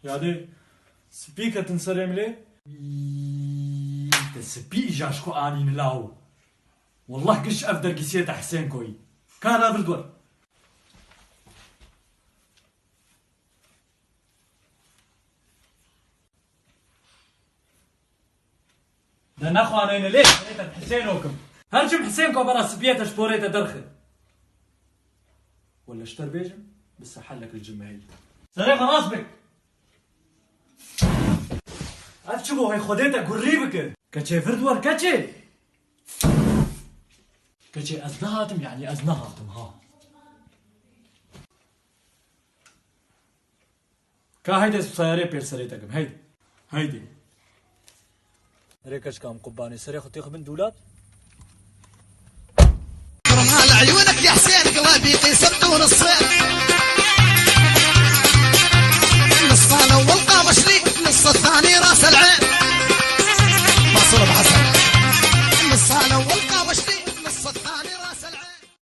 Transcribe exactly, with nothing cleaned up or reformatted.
Yadê, spî ketin serê min lê. Te spî îja ji ku anîn law. Wallah giş ev dergîsiyê te Hisênkoyî. Ka na vir dwer. De nexwaneyne lê, serê te Hisêno kim. Her çim Hisênko bera spiyê te ji porê te derxin. Wele ji te bêjim, bi sehelek li cim heyî. Serê xwe rast bik. Ev çi bo hey Xwedê te gurrî bikin. Keçê vir dwer keçê. Keçê ez nehatim, yanî ez nehatim ha. Ka heyde sayarê pêr serê te kim, heyde. Heyde. Rê keçka em qubbanê serê xwe têxibin dûlat. كرمال عيونك يا حسين، قلبي يقيس بدون الصين. نص الأول قابش لي، نص الثاني راس العين. منصور أبو حسن. نص الأول قابش لي.